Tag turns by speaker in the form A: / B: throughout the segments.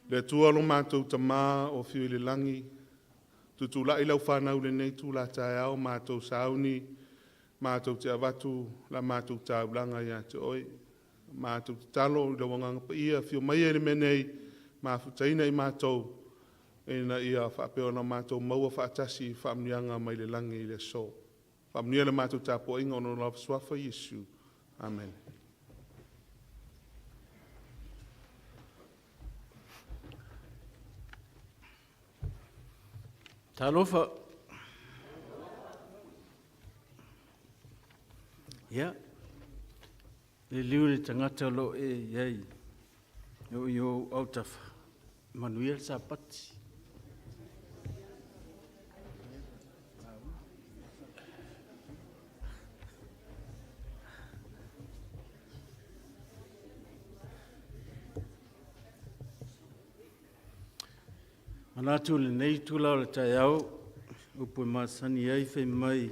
A: Le Atua lo matou Tama o afio i le lagi, tutulai lau fanau i lenei itula taeao, matou sauni matou te avatu la matou taulaga ia te Oe. Matou tatalo i lou Agaga Paia, afio maia i le mea nei, mafutaina i matou, ina ia faapea ona matou maua faatasi faamanuiaga mai le lagi i le aso. Faamanuia le matou tapuaiga ona o le Suafa Iesu. Amene.
B: Talofa. Ia, le liu le tagata o lo o e i ai, o i ou autafa, manuia le Sapati. Manatu i lenei itula o le taeao, upu e masani ai fai mai,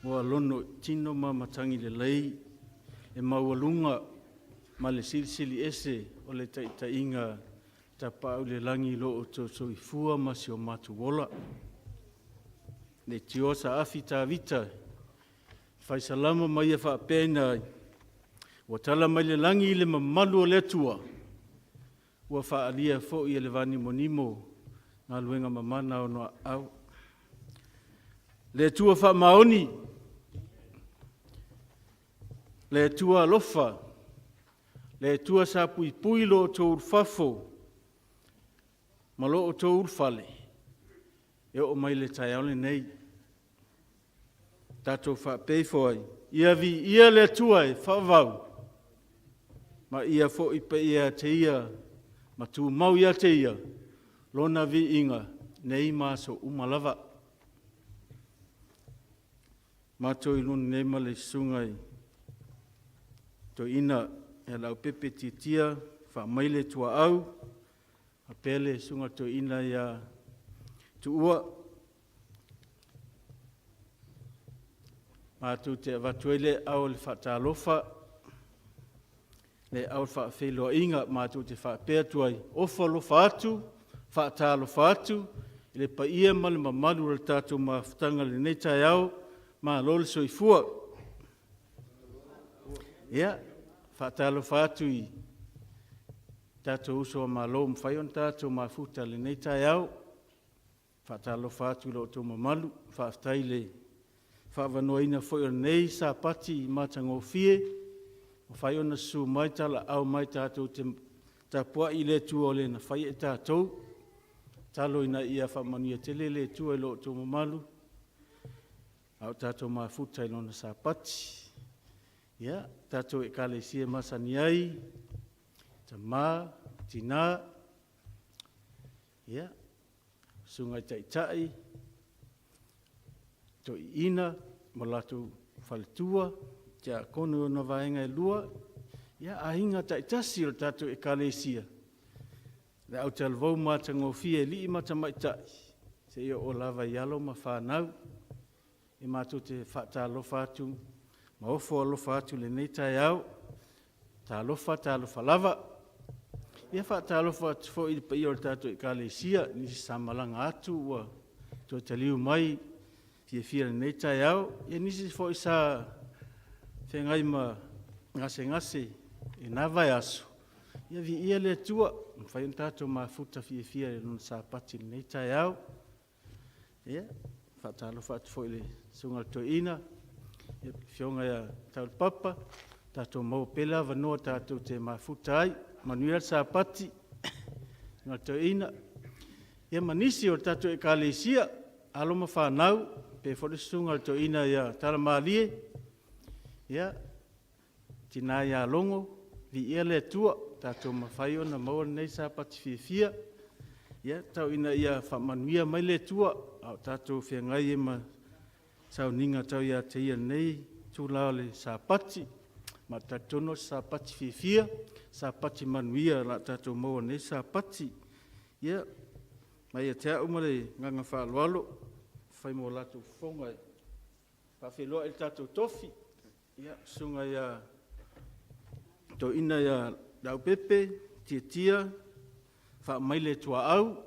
B: ua logo tino ma matagi lelei le maualuga ma le silisili ese o le taitaiga Tapaau i le Lagi i lo outou soifua ma si o matou ola. Leitioa saafi Tavita fai salamo ma ia faapena ai, ua tala mai le lagi le mamalu o le Atua, ua faaalia foi e le vanimonimo galuega mamana a ona aao. Le Atua faamaoni, le Atua alofa, le Atua sa puipui lo outou ulufafo ma lo outou ulufale e oo mai le taeao lenei. Tatou faapea ifo ai, ia viia le Atua e faavavau, ma ia foi paia ia te Ia ma tumau ia te Ia Lona viiga nei ma aso uma lava. Matou i luna nei ma le Susuga i le Toeaina ia Leaupepe Tiatia Faamaile Tuaau faapea le Susuga i le Toeaina ia Tuua. Matou te avatu ai le aao o le faatalofa, le aao o le faafeiloaiga matou te faapea atu ai, ofo alofa atu, faatalofa atu i le paia ma le mamalu o le tatou mafutaga i lenei taeao, malo le soifua. Ia, faatalofa atu i tatou uso a Malo ua mafai ona tatou mafuta i lenei taeao. Faatalofa atu i lo outou mamalu, faafetai i le faaavanoaina foi o lenei Sapati matagofie ua mafai ona susu mai talaaao mai tatou te tapuai i le Atua o Le na faia i tatou. Tatalo ina ia faamanuia tele le Atua i lo outou mamalu a o tatou mafuta i Lona Sapati. Ia, tatou Ekalesia masani ai, tama, tina, ia, susuga i taitai, toeaiina ma latou faletua, tiakono i ona vaega e lua, ia, aiga taitasi o le tatou Ekalesia, le autalavou matagofie i alii ma tamaitai, seia oo lava i alo ma fanau. E matou te faatalofa atu ma ofo alofa atu i lenei taeao. Talofa, talofa lava. E faatalofa atu foi i le paia o le tatou Ekalesia i nisi sa malaga atu ua toe taliu mai fiafia i lenei taeao, ia nisi foi sa feagai ma gasegase i lena vaiaso, ia viia le Atua ua mafai ona tatou mafuta fiafia i Lona Sapati i lenei taeao. Ia, e faatalofa atu foi i le Susuga i le Toeaina, le Afioga ia Taulapapa, tatou maua pea le avanoa tatou te mafuta ai. Manuia le Sapati le Susuga i le Toeaina, ia ma nisi o le tatou Ekalesia, alo ma fanau, faapea foi le Susuga i le Toeaina ia Talamalie, ia, le tina ia Logo, viia le Atua ua tatou mafai ona maua lenei Sapati fiafia. Ia tau ina ia faamanuia mai le Atua a o tatou feagai ai ma sauniga tau ia te Ia i lenei itula o le Sapati. Ma ou te talitonu o se Sapati fiafia, Sapati manuia o le a tatou maua i lenei Sapati. Ia, mai ia te au ma le agaga faaaloalo e fai ma o latou fofoga e faafeiloai le tatou tofi, le Susuga i le Toeaina ia Leaupepe Tiatia Faamaile tuaau,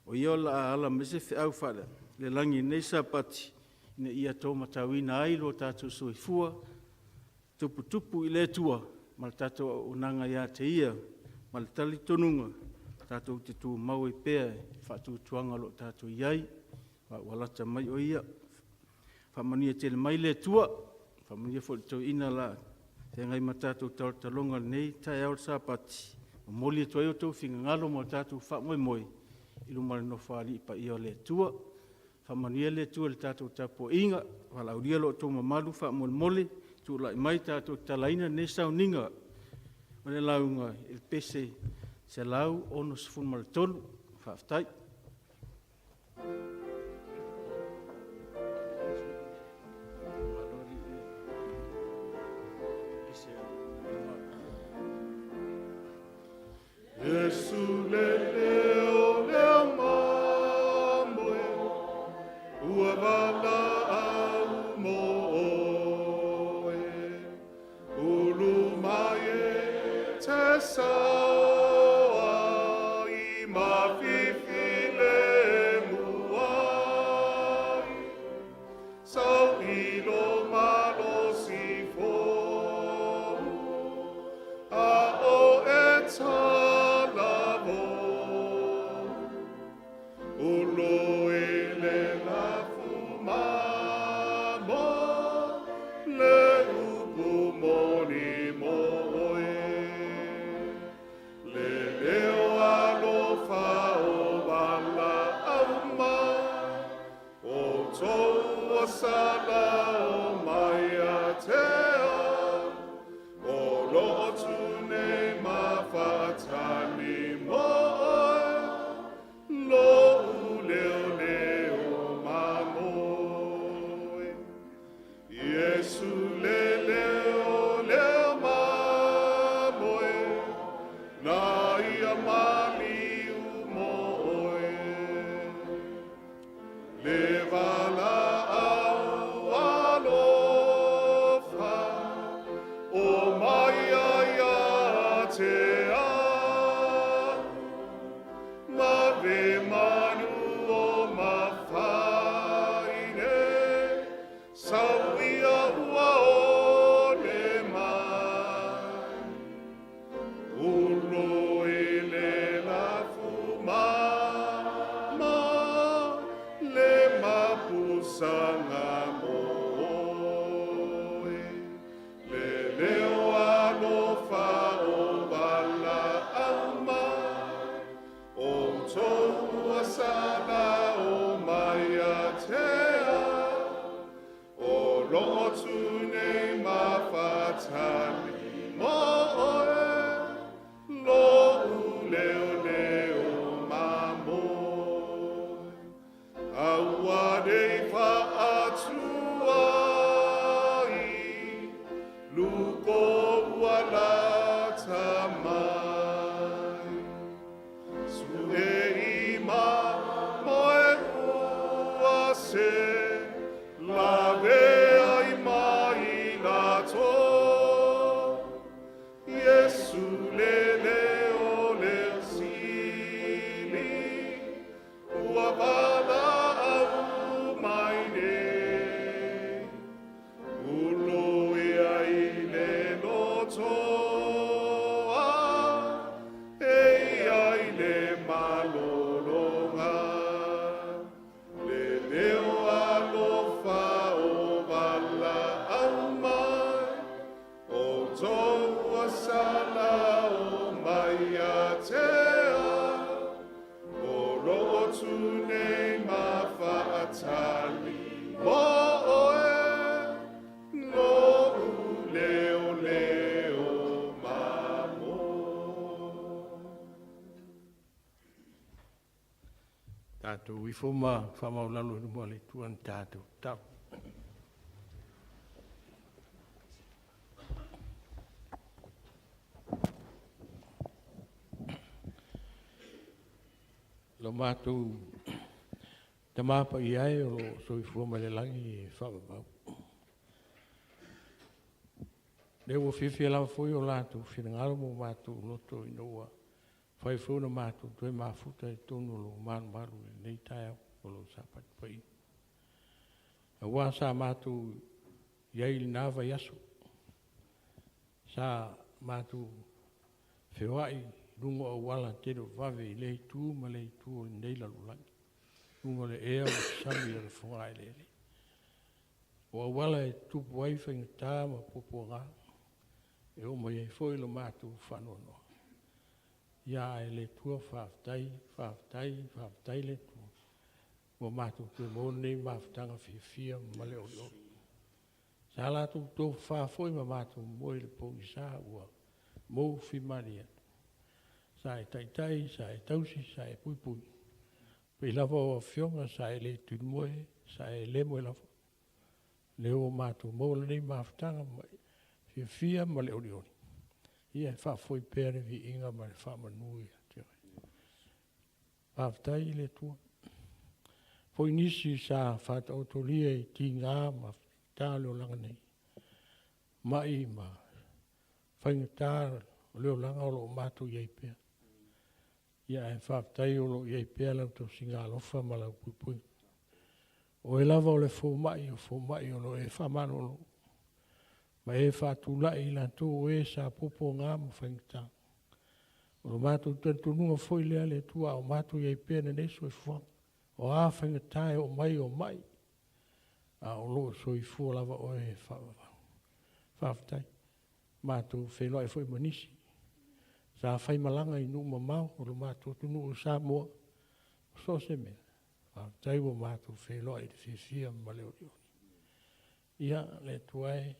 B: o ia o la ala mai se feau faalelagi i lenei Sapati, ina ia outou matauina ai lo tatou soifua tuputupu i le Atua ma le tatou auaunaga ia te Ia, ma le talitonuga tatou te tumau ai pea i le faatuatuaga o lo o tatou i ai, ma ua lata mai o Ia. Faamanuia tele mai le Atua, faamanuia foi i le toeaina o le a feagai ma tatou talotaloga i lenei taeao Sapati. E momoli atu ai outou finagalo ma o tatou faamoemoe i luma o le Nofoalii paia o le Atua. Faamanuia le Atua i le tatou tapuaiga, valaaulia lo outou mamalu faamolemole, tulai mai tatou tatalaina lenei sauniga o le lauga i le pese 163. Faafetai.
A: Iesu le leo lea mamoe, ua valaau mo oe. Ulu mai e te saoa i mafifi le muai. Sau i lo malosi fou, a o e talavou. Ulo i le lafu mamo, le upu moni mo oe. Le leo alofa o valaau mai, o tou sala o mai ia te au, o loo tune ma whaatani mo oe, lo u leo leo mamoe. Iesu le leo leo mamoe, na ia maliu mo oe. Le valaau alofa, o mai ia te au, ma ve manu o mafaine, sau ia ua o le mai. Ulo i le lafu mama, le mapusanga mo oe. Le leo alofa o valaau mai, o tou asala o mai ia te au, o loo tune ma whaatani mo oe, lo u leo leo mamoe. Aua nei faatuai, luko ua lata mai. Sue i ma moe ua se, la vea i mai lato. Iesu le leo leo sili, ua valaau mai nei. Ulo ia i le lotoa, e ia i le malolonga. Le leo alofa o valaau mai, o tou asala o mai ia te au, o loo tune ma whaatani mo oe, lo u leo leo mamoe.
C: Tatou ifo ma faamaulalo i luma o le Atua na tatou tatalo. Lo matou Tama paia e o lo o soifua mai le lagi e faavavau. Lea ua fiafia lava foi o latou finagalo ma o matou loto ina ua Mafai foi ona matou toe mafuta i totonu o lou malumalu i lenei taeao o lou Sapati paia. Aua sa matou i ai i lena vaiaso, sa matou feoai i luga o auala tele o vave i lea itu ma lea itu o lenei lalolagi, luga o le ea o le sami o le fogaeleele. O auala e tutupu ai faigata ma puapuaga, e oo mai ai foi lo matou faanoanoa. Ia ae le Atua, faafetai, faafetai, faafetai le Atua, ua matou toe maua lenei mafutaga fiafia ma le olioli. Sa latou tofafa foi ma matou moe i le pogisa ua moufimalie atu, sa e taitai, sa e tausi, sa e puipui, pei lava o au afioga sa e le tuimoe, sa e le moe lava. Lea ua matou maua lenei mafutaga fiafia ma le olioli, ia e faafoi pea le viiga ma le faamanu ia te oe. Faafetai i le Atua. Foi nisi sa faataotolia i tiga ma faigata o le olaga nei, mai ma faigata o le olaga o lo o matou i ai pea. Ia ae faafetai o lo o i ai pea lau tausiga alofa ma lau puipuiga. O oe lava o le fomai o fomai o lo o e faamalolo ma e faatulai i latou o e sa puapuaga ma faigata. O lo matou talitonuga foi lea le Atua a o matou i ai pea i lenei soifuaga, o a faigata e oo mai o mai, a o lo o soifua lava oe e faavavau. Faafetai. Matou feiloai foi ma nisi sa faimalaga i nuu mamao o lo matou atunuu o Samoa, so o se mea, faafetai ua matou feiloai i le fiafia ma le olioli. Ia, le Atua e,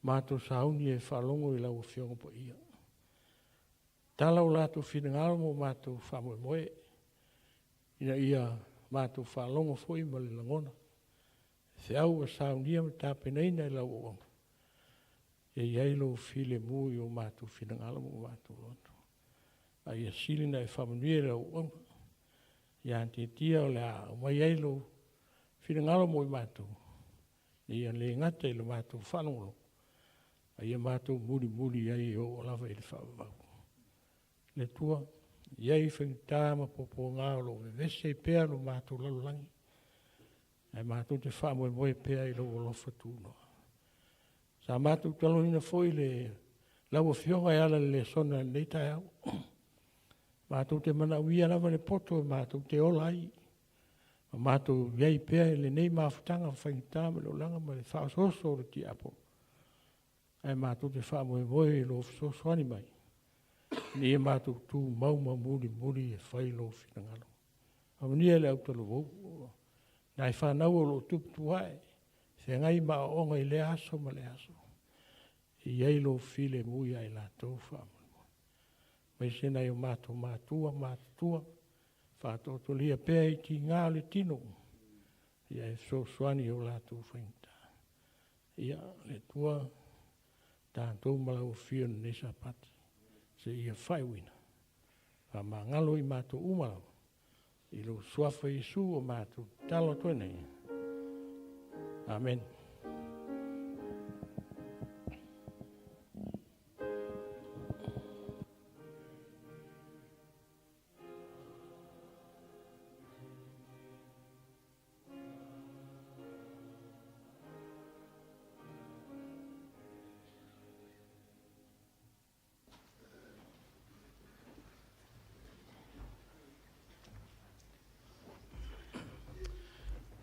C: matou sauni e faalogo i lau Afioga Paia. Tala o latou finagalo ma o matou faamoemoe, ina ia matou faalogo foi ma le lagona, feau ua saunia ma tapenaina e lau auauna, e i ai lou filemu i o matou finagalo ma o matou loto. A ia sili ona e faamanuia i lau auauna, ia tiatia o le a aumai ai lou finagalo mo i matou, ia le gata i le matou faalogologo, a ia matou mulimuli ai e oo lava i le faavavau. Le Atua, e i ai faigata ma puapuaga o lo o vevesi ai pea lo matou lalolagi, ae matou te faamoemoe pea i lou alofa tunoa. Sa matou talanoaina foi le lau Afioga e ala i le lesona i lenei taeao. Matou te manaomia lava le poto matou te ola ai, ma matou i ai pea i lenei mafutaga faigata ma le olaga ma le faaosooso o le tiakono, ae matou te faamoemoe i lou fesoasoani mai, ina ia matou tumau ma mulimuli e fai lou finagalo. Faamanuia le autalavou, nai fanau o lo o tuputupu ae, feagai ma aoaoga i lea aso ma lea aso, e i ai lou filemu ia i latou faamolemole. Aemaise nai o matou matua matutua, faataotolia pea i tiga o le tino, ia e fesoasoani i o latou faigata. Ia, le Atua, tatou ma lau afio i lenei Sapati, seia faaiuina, faamagalo i matou uma lava, i lou suafa Iesu ua matou tatalo atu ai nei. Amen.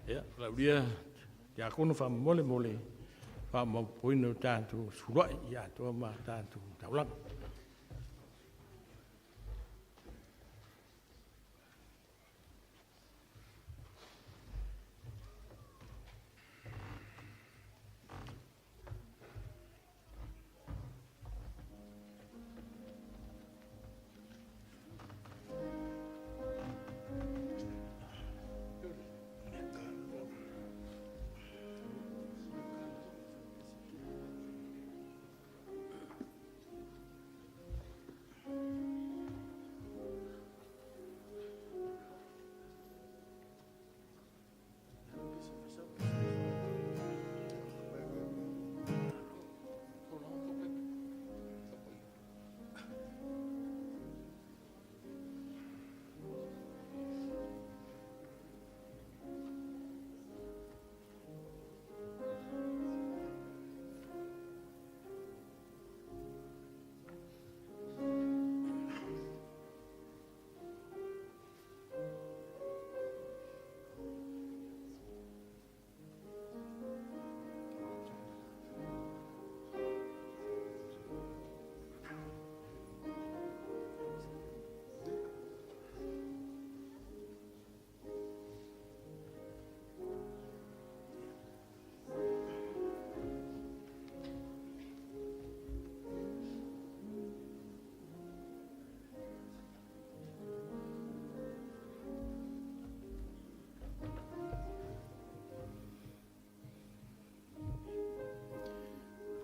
C: Ia, Laulia Tiakono faamolemole mo le faamaopoopoina o tatou suluai atoa ma tatou taulaga.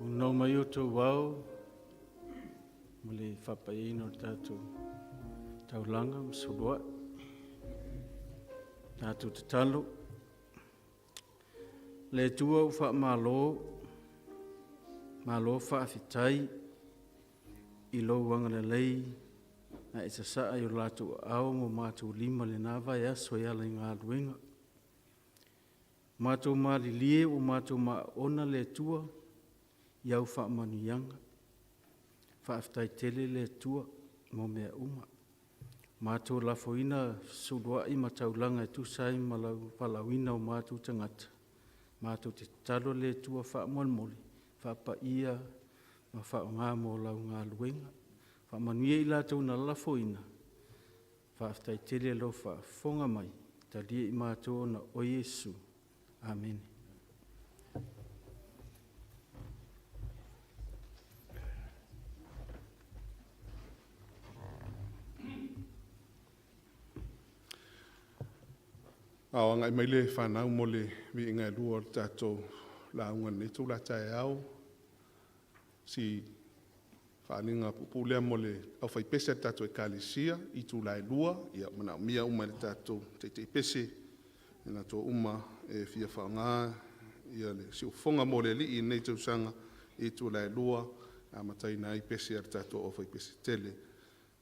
B: Punouai mai outou ao ma le faapaiaina o le tatou taulaga ma suluai. Tatou tatalo, le Atua ua faamalo, malo faafetai i lou agalelei na e sasaa i o latou aao ma o matou lima i lena vaiaso e ala i galuega. Matou malilie ua matou maona le Atua i au faamanuiaga. Faafetai tele le Atua mo mea uma. Matou lafoina fesuluai ma taulaga e tusa ai ma lau valaauina o matou tagata, matou te tatalo le Atua faamolemole, faapaia ma faaaoga mo lau galuega. Faamanuia i latou na lafoina, faafetai tele i lou faafofoga mai, talia i matou ona o Iesu. Amene.
A: A o agai mai le fanau mo le viiga e lua o le tatou lauga i lenei itula taeao. Si faaaliga puupuu lea mo le aufaipese a le tatou Ekalesia i itula e 2:00, e manaomia uma e le tatou taitaipese ma i latou uma e fia faaaoga le siufofoga mo le Alii i lenei tausaga i le itula e 2:00 e amataina ai pese a le tatou aufaipese tele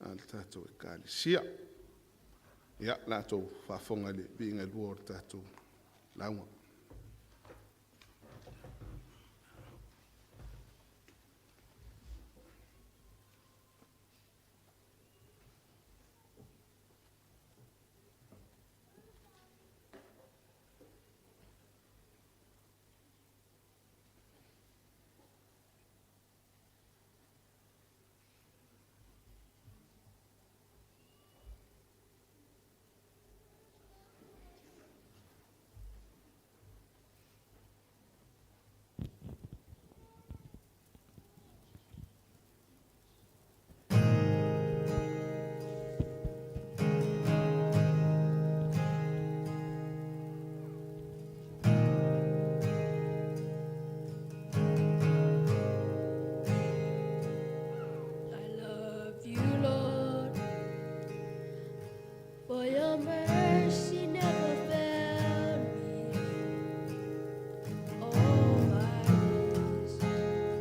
A: a le tatou Ekalesia. Ia, o le a outou faafofoga i le viiga e lua o le tatou lauga.
D: I love you, Lord, for your mercy never failed me. All my days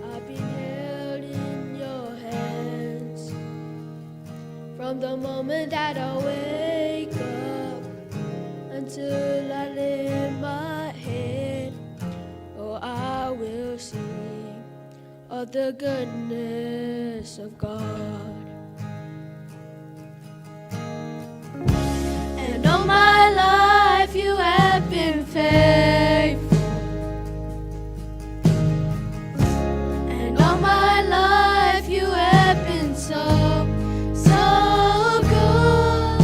D: I've been held in your hands. From the moment that I wake up until I lay my head, oh, I will sing of the goodness of God. And all my life you have been faithful. And all my life you have been so, so good.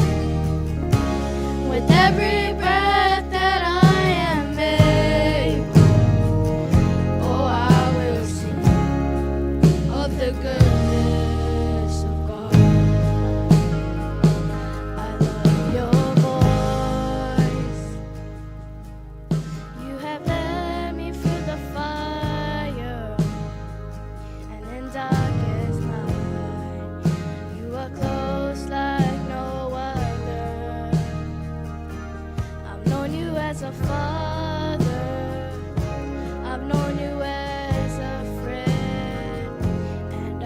D: With every breath that I am able, oh, I will sing of the goodness of God. I love your voice. You have led me through the fire and in darkest night. You are close like no other. I've known you as a father. I've known you as a friend, and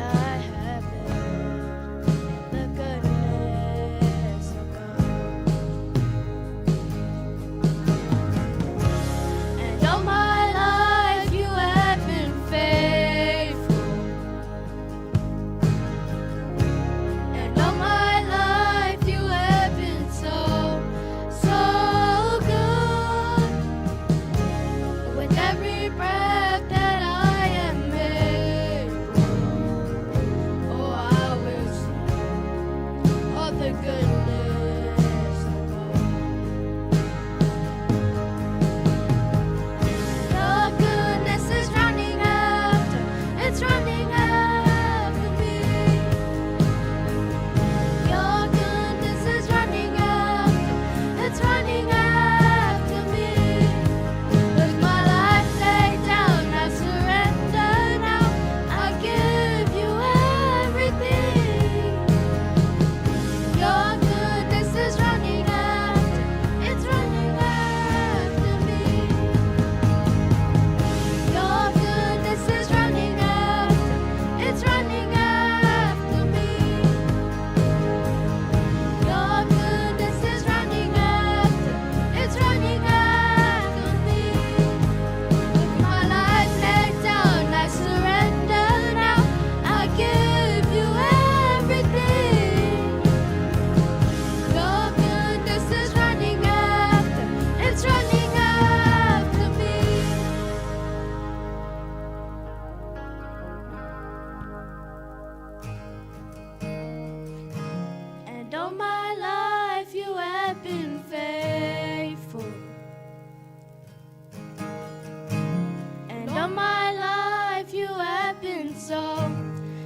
D: so,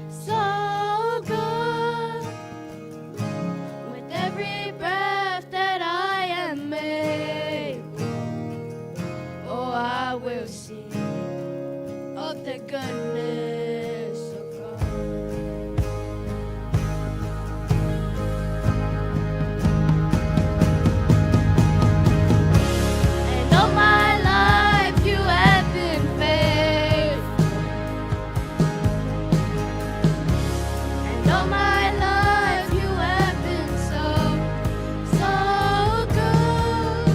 D: so good. With every breath that I am able, oh, I will sing of the goodness of God. And all my life you have been faithful. And all my life you have been so, so good.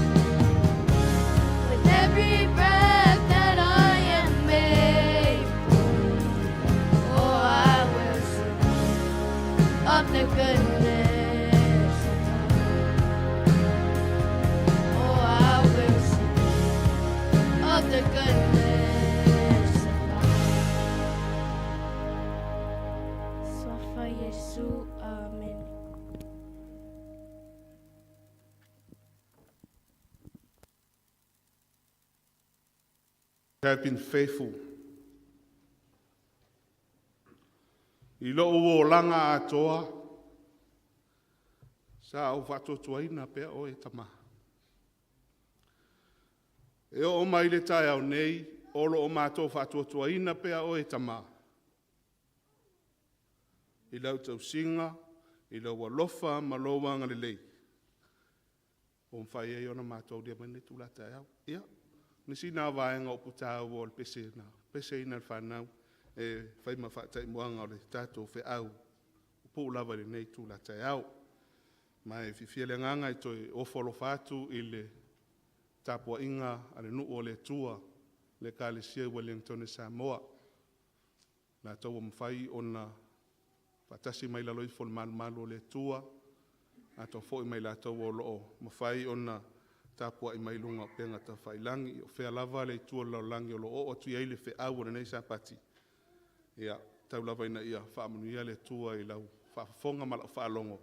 D: With every breath that I am able, oh, I will sing of the goodness of God. Oh, I will sing of the goodness of God. Sofa Yesu, Amen.
A: Have been faithful. I lou olaga atoa, sa ou faatuatuaina pea oe e Tamā. E oo mai le taeao nei, o lo o matou faatuatuaina pea oe e Tamā. I lau tausiga, i lau alofa ma lou agalelei, ua mafai ai ona matou aulia mai lenei itula taeao. Ia, nisi na vaega o upu taua o le pese na peseina e le fanau e fai ma faataimuaga o le tatou feau pupuu lava i lenei itula taeao. Ma e fiafia le agaga e toe ofo alofa atu i le tapuaiga a le nuu o le Atua, le Ekalesia Ueligitone Samoa, latou ua mafai ona faatasi mai i lalo ifo o le malumalu o le Atua, atoa foi ma i latou o lo o mafai ona tapuai mai i luga o upega tafailagi. O fea lava le itu o le lalolagi o lo o oo atu i ai le feau o lenei Sapati, ia tau lava ina ia faamanuia le Atua i lau faafofoga ma lau faalogo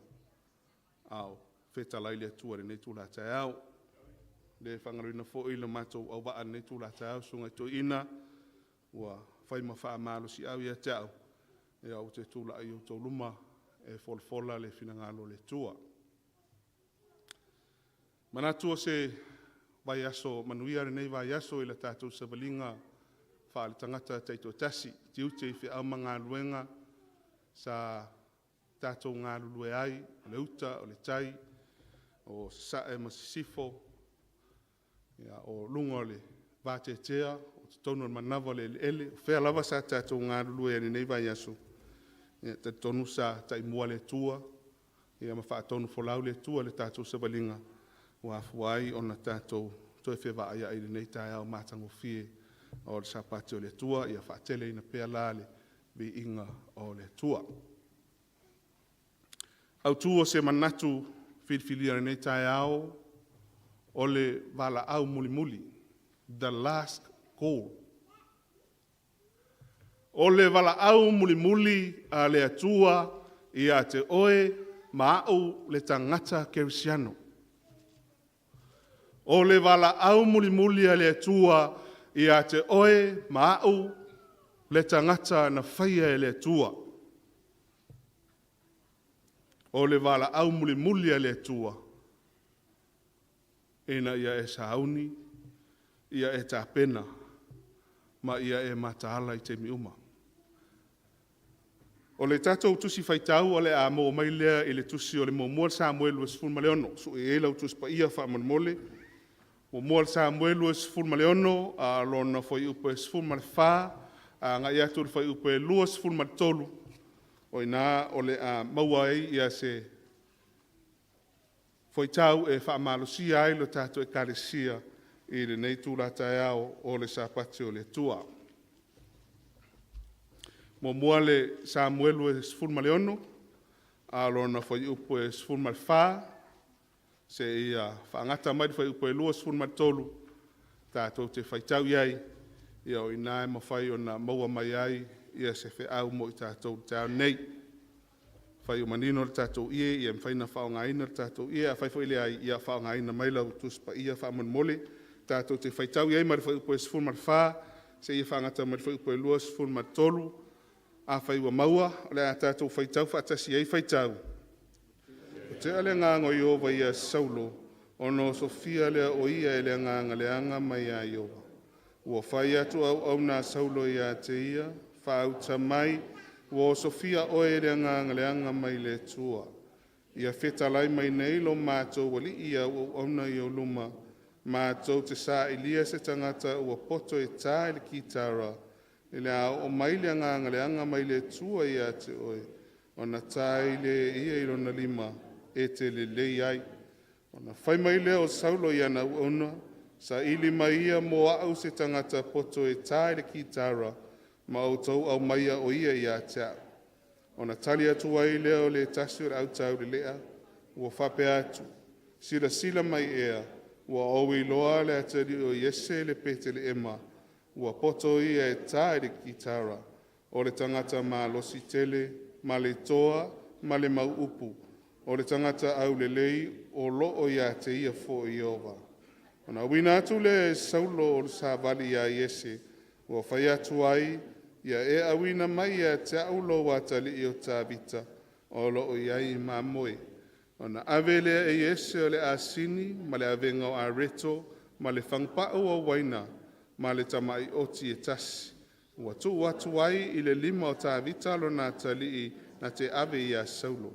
A: a o fetalai le Atua i lenei itula taeao. E le faagaloina foi le matou auvaa i lenei itula taeao, le Susuga i le Toeaina ua fai ma faamalosiau ia te au, ou te tulai i outou luma e folafola le finagalo o le Atua. E manatu o se vaiaso manuia lenei vaiaso i le tatou savaliga faale-tagata taitoatasi i tiute i feau ma galuega sa tatou galulue ai, o le uta, o le tai, o sasae ma sisifo, o luga o le vateatea, o totonu o le manava o le eleele, o fea lava sa tatou galulue ai i lenei vaiaso, e talitonu sa taimua le Atua ma faatonufolau le Atua i le tatou savaliga ua afua ai ona tatou toe fevaaiai i lenei taeao matagofie o le Sapati o le Atua. Ia faateleina pea la le viiga o le Atua. Autu o se manatu filifilia i lenei taeao, o le valaau mulimuli, the last call. O le valaau mulimuli a le Atua ia te oe ma au le tagata kerisiano. O le valaau mulimuli a le Atua ia te oe ma au le tagata na faia e le Atua. O le valaau mulimuli a le Atua, ina ia e sauni, ia e tapena, ma ia e mataala i taimi uma. O le tatou Tusi Faitau o le a maua mai lea i le Tusi o le Muamua Samuelu 16. Sue ai lau Tusi Paia faamolemole. 1 Samuelu 16, a lona fuaiupu e 14 agai atu i le fuaiupu e 23, o i ina o le a maua ai se fuaitau e faamalosia ai le tatou Ekalesia i lenei itula taeao o le Sapati o le Atua. 1 Samuelu 16, a o lona fuaiupu e 14 seia faagata mai le fuaiupu e 23, tatou te faitau i ai, o i ina e mafai ona maua mai ai se feau mo i tatou i le taeao lenei. Afai ua manino le tatou ie, ia mafai ona faaaogaina le tatou ie, afai foi e leai, ia faaaogaina mai lau Tusi Paia faamolemole. Tatou te faitau i ai mai le fuaiupu e 14 seia faagata mai le fuaiupu e 23. Afai ua maua, o le a tatou faitau faatasi ai faitau. Ua tea le agaga o Ieova ia Saulo, ona osofia lea o ia e le agaga leaga mai ia Ieova. Ua fai atu auauna a Saulo ia te ia, faauta mai, ua osofia oe e le agaga leaga mai le Atua. Ia fetalai mai nei lo matou alii i au auauna i ou luma, matou te sailia se tagata ua poto e ta i le kitara, i le a oo mai le agaga leaga mai le Atua ia te oe, ona ta ai lea e ia i lona lima e te lelei ai. Ona fai mai lea o Saulo i ana auauna, saili mai ia mo au se tagata poto e ta i le kitara, ma outou aumaia o ia ia te au. Ona tali atu ai lea o le tasi o le autaulelea, ua faapea atu, silasila mai ea, ua ou iloa le atalii o Iese le Petelehema, ua poto ia e ta i le kitara, o le tagata malosi tele, ma le toa, ma le mau upu, o le tagata aulelei, o lo o ia te ia foi Ieova. Ona auina atu lea e Saulo o le savali ia Iese, ua fai atu ai, ia e auina mai ia te au lou atalii o Tavita, o lo o i ai mamoe. Ona ave lea e Iese o le asini ma le avega o areto ma le fagupau o uaina ma le tamai oti e tasi. Ua tuu atu ai i le lima o Tavita lona atalii na te ave ia Saulo.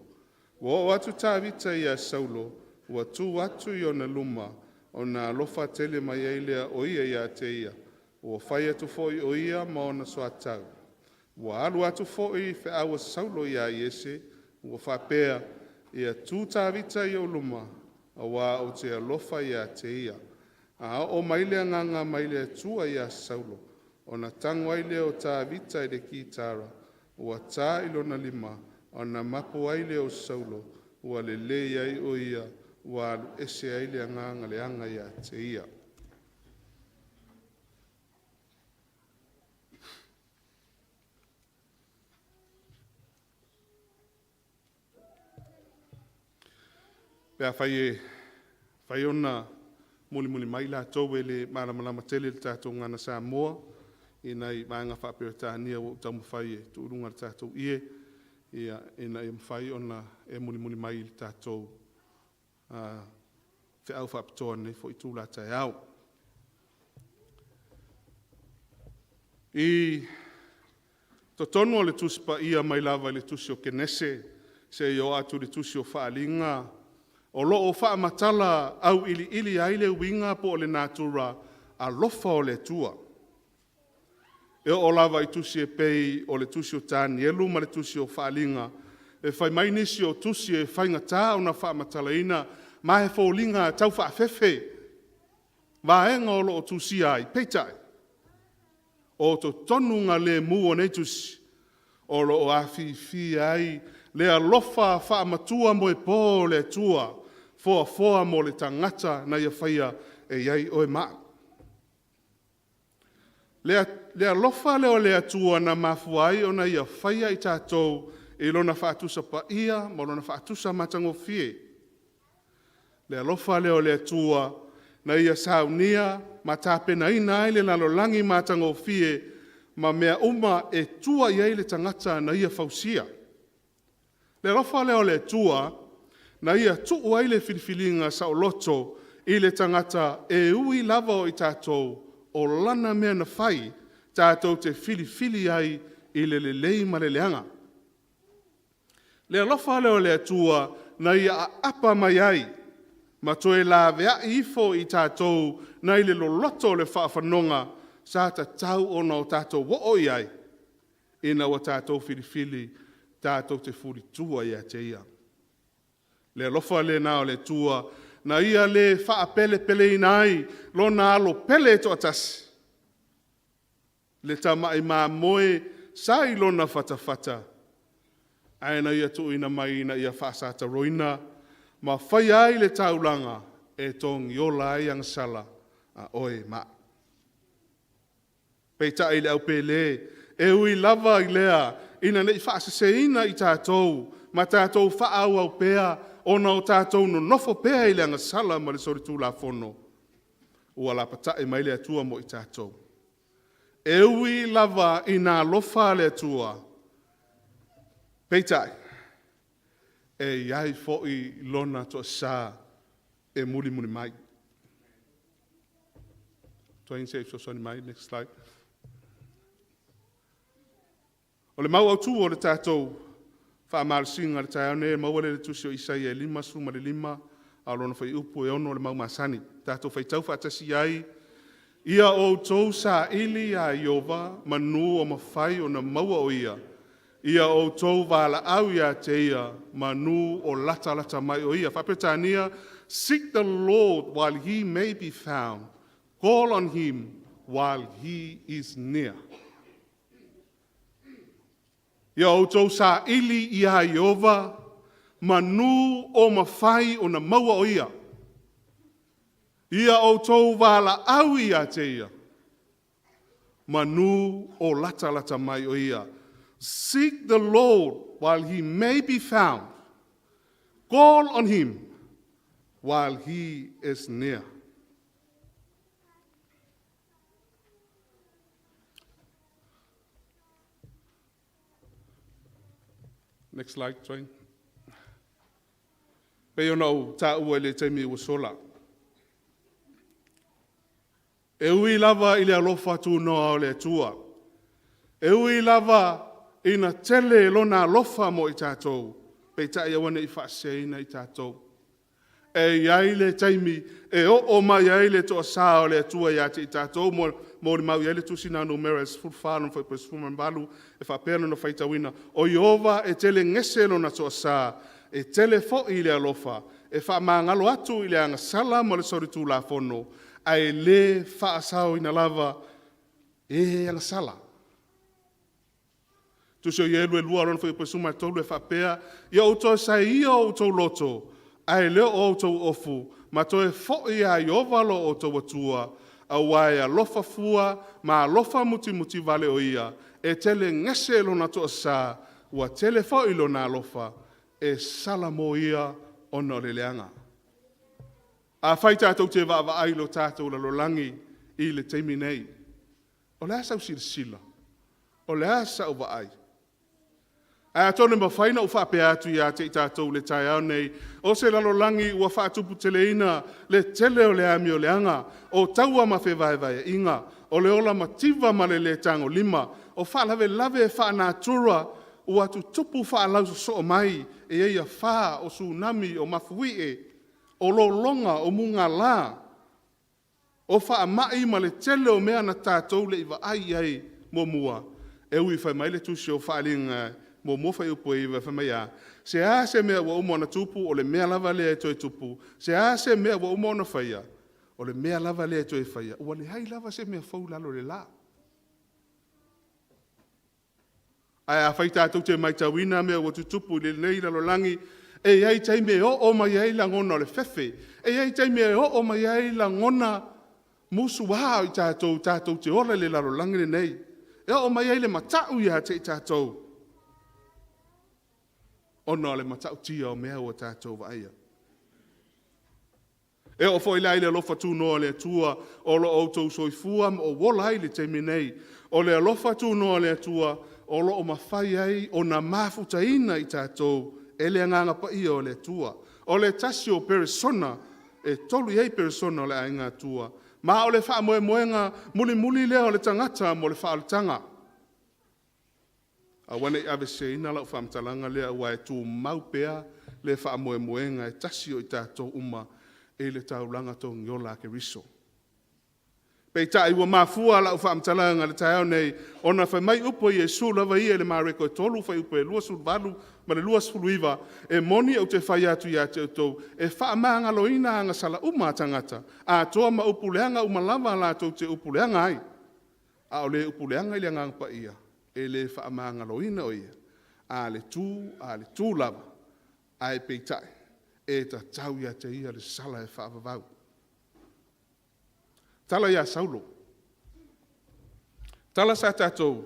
A: Ua oo atu Tavita ia Saulo, ua tu atu i ona luma, ona alofa tele mai ai lea o ia ia te ia. Ua fai atu foi o ia ma ona soatau. Ua alu atu foi feau a Saulo ia Iese, ua faapea, ia tu Tavita i ou luma, auā ou te alofa ia te ia. A oo mai le agaga mai le Atua ia Saulo, ona tago ai lea o Tavita i le kitara, ua ta i lona lima, ona mapu ai lea o Saulo, ua lelei ai o ia, ua alu ese ai le agaga leaga ia te ia. Pe afai e mafai ona mulimuli mai i latou e le malamalama tele i le tatou Gagana Samoa i nai vaega faa-Peretania ua ou taumafai e tuu i luga o le tatou ie, ia, ina ia mafai ona e mulimuli mai i le tatou feau faapitoa i lenei foi itula taeao. I totonu o le Tusi Paia mai lava i le tusi o Kenese seia oo atu i le tusi o Faaaliga, o lo o faamatala auiliili ai le uiga po o le natura alofa o le Atua. E oo lava i tusi e pei o le tusi o Tanielu ma le tusi o Faaaliga, e fai mai nisi o tusi e faigata ona faamatalaina, ma e foliga tau faafefe vaega o lo o tusia ai, peitai, o totonu galemu o nei tusi, o lo o afifi ai le alofa faamatua moepo o le Atua, foafoa mo le tagata na Ia faia e i ai oe ma au. Le alofa lea o le Atua na mafua ai ona Ia faia i tatou i Lona faatusa paia ma Lona faatusa matagofie. Le alofa lea o le Atua na Ia saunia ma tapenaina ai le lalolagi matagofie ma mea uma e tua i ai le tagata na Ia fausia. Le alofa lea o le Atua na Ia tuu ai le filifiliga saoloto i le tagata e ui lava o i tatou o lana mea na fai, tatou te filifili ai i le lelei ma le leaga. Le alofa lea o le Atua na Ia aapa mai ai ma toe laveai ifo i tatou nai le loloto o le faafanoga sa tatau ona o tatou oo i ai, ina ua tatou filifili tatou te fulitua ia te Ia. Le alofa lena o le Atua na Ia le faapelepeleina ai Lona alo pele e toatasi, le tamai mamoe sa i lona fatafata, ae na Ia tuuina mai ina ia faasataroina ma faia ai le taulaga e togiola ai agasala a oe ma au. Peitai le aupele, e ui lava i lea ina ne i faaseseina i tatou ma tatou faaauau pea ona o tatou nonofo pea i le agasala ma le solitulafono, ua lapatai mai le Atua mo i tatou. E ui lava ina alofa le Atua, Peitai, e i ai fo'i lona toasā e mulimuli mai. Tuai se i fesoasoani mai, next slide. O le mau autū o le tatou faamalosiga i le taeao nei, e maua lea i le tusi o Isaia e 55, a o lona fuaiupu e 6 le mau masani. Tatou faitau faatasi ai, Ia outou saili iā Ieova manu o mafai ona maua o Ia, ia outou valaau ia te Ia manu o latalata mai o Ia. Faa-Peretania, Seek the Lord while he may be found, call on him while he is near. Ia outou saili iā Ieova manu o mafai ona maua o Ia. Ia outou valaau ia te Ia, manu o latalata mai o Ia. Seek the Lord while he may be found. Call on him while he is near. Next slide, Twain. Pei ona ou taua i le taimi ua sola. E ui lava i le alofa tunoa o le Atua, e ui lava ina tele lona alofa mo i tatou, peitai aua ne i faaseseina i tatou. E i ai le taimi e oo mai ai le toasā o le Atua ia te i tatou, molimau i ai le tusi na numera e 14 lona fuaiupu e 18, e faapea lona faitauina, O Ieova e tele gese lona toasā, e tele foi le alofa, e faamagalo atu i le agasala ma le solitulafono, ae le faasaoina lava e agasala. Tusi o Ielu e 2 lona fuaiupu e 13 e faapea, Ia outou sae ia o outou loto, ae le o outou ofu, ma toe foi ia Ieova lo outou Atua, aua e alofa fua ma alofa mutimuti vale o ia, e tele gese lona toasā, ua tele foi lona alofa, e sala mo ia ona o le leaga. Afai tatou te vaavaai i lo tatou lalolagi i le taimi nei, o le a sau silasila? O le a sau vaai? Ae atonu e mafai ona ou faapea atu ia te i tatou i le taeao nei, o se lalolagi ua faatuputeleina le tele o le amioleaga, o taua ma fevaevaeaiga, o le ola mativa ma le le tagolima, o faalavelave faale-natura ua tutupu faalausosoo mai, e i ai afa, o tsunami, o mafuie, o lologa, o mugala, o faamai ma le tele o mea na tatou le i vaai i ai muamua. E ui fai mai le tusi o Faaaliga 1 fuaiupu e 9 fai mai a? Se a se mea ua uma ona tupu, o le mea lava lea e toe tupu. Se a se mea ua uma ona faia, o le mea lava lea e toe faia. Ua leai lava se mea fou i lalo o le la. Ae afai tatou te matauina mea ua tutupu i lenei lalolagi, e i ai taimi e oo mai ai lagona o le fefe, e i ai taimi e oo mai ai lagona musuā o i tatou, tatou te ola i le lalolagi lenei. E oo mai ai le matau ia te i tatou, ona o le matautia o mea ua tatou vaaia. E oo foi la i le alofa tunoa o le Atua o lo o outou soifua ma ou ola ai i le taimi nei. O le alofa tunoa o le Atua o lo o mafai ai ona mafutaina i tatou e le Agaga Paia o le Atua. O le tasi o peresona, e tolu i ai peresona o le Aiga Atua, ma o le faamoemoega mulimuli lea o le tagata mo le faaolataga. Aua ne i aveseseina lau faamatalaga lea, aua e tumau pea le faamoemoega e tasi o i tatou uma i le taulaga togiola a Keriso. Peitai ua mafua lau faamatalaga i le taeao nei, ona fai mai upu a Iesu lava ia i le Mareko e 3 fuaiupu e 28 ma le 29, e moni ou te fai atu ia te outou, e faamagaloina agasala uma a tagata, atoa ma upu leaga uma lava latou te upu leaga ai. A o le upu leaga i le Agaga Paia, e le faamagaloina o ia, a le tu, a le tu lava, ae peitai, e tatau ia te ia le sala e faavavau. Tala ia Saulo. Tala sa tatou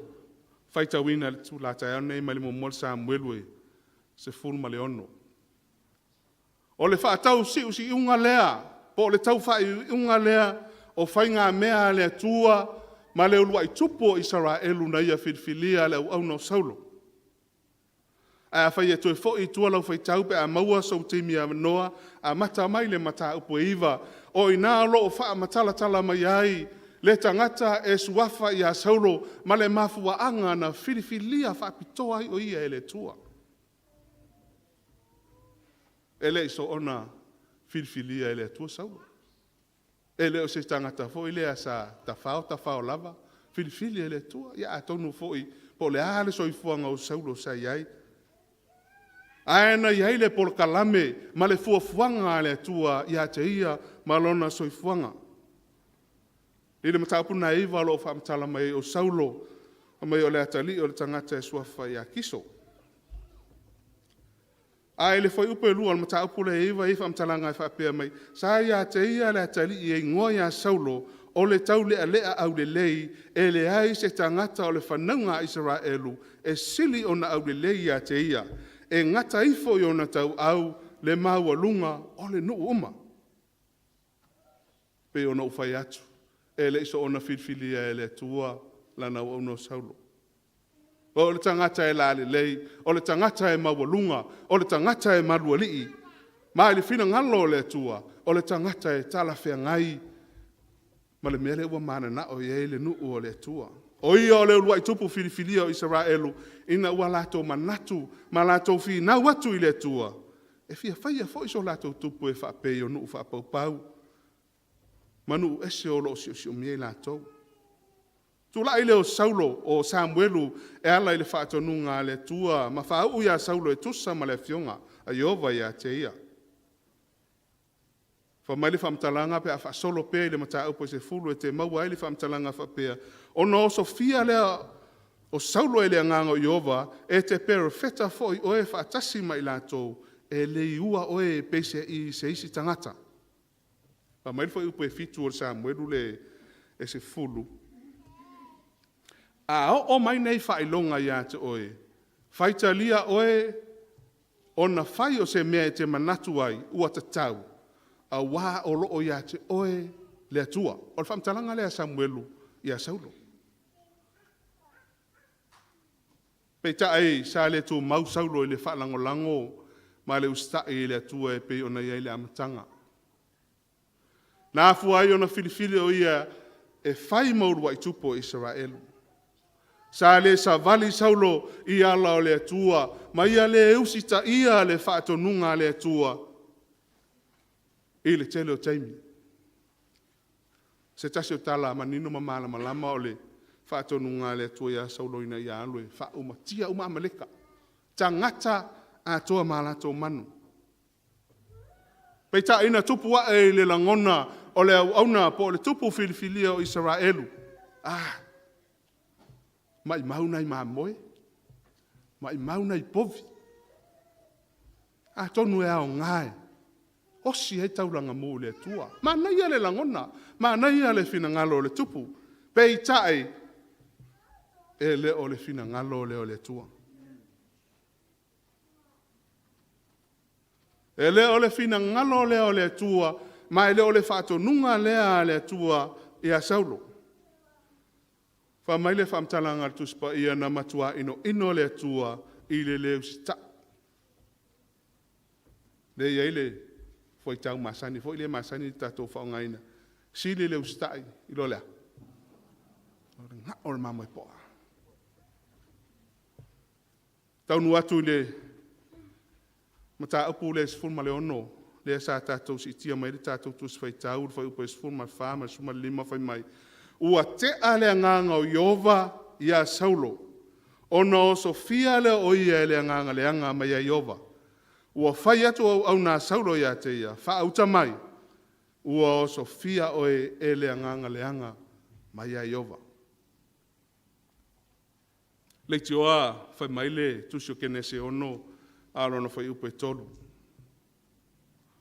A: faitauina i le itula taeao nei mai le 1 Samuelu e 16. O le faatausiusiuga lea, po o le taufaaiuiuga lea o faigamea a le Atua ma le uluai tupu o Isaraelu na ia filifilia le auauna o Saulo. Ae afai e toe foi i tua lau faitau pe a maua sou taimi avanoa, amata mai le mataupu e 9, o i ina o lo o faamatalatala mai ai le tagata e suafa ia Saulo ma le mafuaaga na filifilia faapitoa ai o ia e le Atua. E le i soona filifilia e le Atua Saulo. E le o se tagata foi lea sa tafao tafao lava, filifili e le Atua. Ia atonu foi po o le a le soifuaga o Saulo sa i ai, ae na i ai le polokalame ma le fuafuaga a le Atua ia te ia ma lona soifuaga. I le mataupu lena e 9 o lo o faamatala mai ai o Saulo, fai mai o le atalii o le tagata e suafa ia Kiso. A i le fuaiupu e 2 o le mataupu lea e 9 e i ai faamatalaga e faapea mai, sa ia te ia le atalii e igoa ia Saulo, o le taulealea aulelei, e leai se tagata o le fanauga a Isaraelu e sili ona aulelei ia te ia. E gata ifo i ona tauau le maualuga o le nuu uma. E pei ona ou fai atu, e le i soona filifilia e le Atua lana auauna o Saulo. O le tagata e lalelei, o le tagata e maualuga, o le tagata e malualii, ma i le finagalo o le Atua, o le tagata e talafeagai ma le mea lea ua mananao i ai le nuu o le Atua. O ia o le uluai tupu filifilia o Isaraelu, ina ua latou manatu ma latou finau atu i le Atua, e fia faia foi so latou tupu e faapei o nuu faapaupau ma nuu ese o lo o siosiomia i latou. Tulai lea o Saulo, o Samuelu e ala i le faatonuga a le Atua ma faauu ia Saulo e tusa ma le afioga a Ieova ia te ia. Fai mai le faamatalaga pe a faasolo pea i le mataupu e 10 e te maua ai le faamatalaga faapea, ona osofia lea o Saulo e le Agaga o Ieova, e te perofeta foi oe faatasi ma i latou, e le iua oe e pei i se isi tagata. Fai mai le fuaiupu e 7 o le Samuelu le e 10, a oo mai nei faailoga ia te oe, faitalia oe ona fai o se mea e te manatu ai ua tatau, auā o lo o ia te oe le Atua. O le faamatalaga lea a Samuelu ia Saulo. Peitai sa le tumau Saulo i le faalagolago ma le usitai i le Atua e pei ona i ai i le amataga. Na afua ai ona filifili o ia e fai ma uluai tupu o Isaraelu. Sa le savali Saulo i ala o le Atua, ma ia le usitaia le faatonuga a le Atua i le tele o taimi. Se tasi o tala manino ma malamalama o le faatonuga a le Atua ia Saulo ina ia alu e faaumatia uma Amaleka, tagata atoa ma latou manu. Peitai na tupu ae i le lagona o le auauna po o le tupu filifilia o Isaraelu, ah, maimau nai mamoe, maimau nai povi. Atonu e aoga e osi ai taulaga mu i le Atua. Manaia le lagona, manaia le finagalo o le tupu. Peitai, e le o le finagalo lea o le Atua. E le o le finagalo lea o le Atua, ma e le o le faatonuga lea a le Atua ia Saulo. Fai mai le faamatalaga a le Tusi Paia, na matua inoino le Atua i le le usitai. Lea e i ai le fuaitau masani foi lea e masani ona tatou faaaogaina, sili le usitai i lo le a? O le gao o le mamoe poa. Taunuu atu i le mataupu lea e 16, lea sa tatou siitia mai ai le tatou Tusi Faitau, le fuaiupu e 14 ma le 15, fai mai, ua tea le agaga o Ieova ia Saulo, ona osofia lea o ia e le agaga leaga mai ia Ieova. Ua fai atu auauna a Saulo ia te ia, faauta mai, ua osofia oe e le agaga leaga mai ia Ieova. Leitioa fai mai le tusi o Kenese 6, a o lona fuaiupu e 3.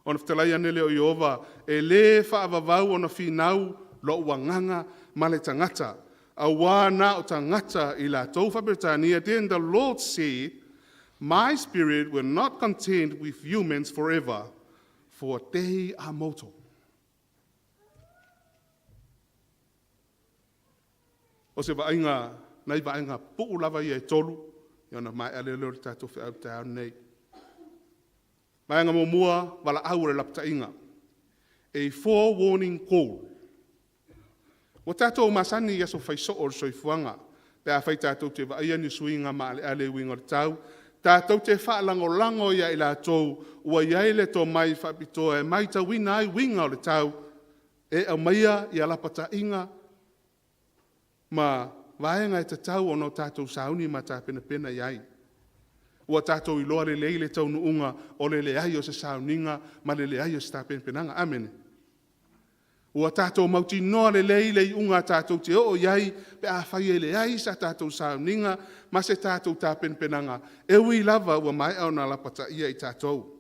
A: Ona fetalai ane lea o Ieova, e le faavavau ona finau lou agaga ma le tagata, auā na o tagata i latou. Faa-Peretania, then the Lord said, my spirit will not contend with humans forever, for they are mortal. O se vaaiga, nai vaega pupuu lava ia e tolu, Ia ona maea lea o le tatou feau i le taeao lenei. Vaega muamua, valaau o le lapataiga. A forewarning call. Ua tatou masani i aso fai soo o le soifuaga, pe afai tatou te vaaia ni suiga maaleale i uiga o le tau, tatou te faalagolago ia i latou ua i ai le tomai faapitoa e matauina ai uiga o le tau, e aumaia ia lapataiga ma vaega e tatau ona o tatou sauni ma tapenapena i ai. Ua tatou iloa lelei le taunuuga o le leai o se sauniga ma le leai o se tapenapenaga. Amene. Ua tatou mautinoa lelei le iuga tatou te oo i ai pe afai e leai sa tatou sauniga ma se tatou tapenapenaga, e ui lava ua maea ona lapataia i tatou.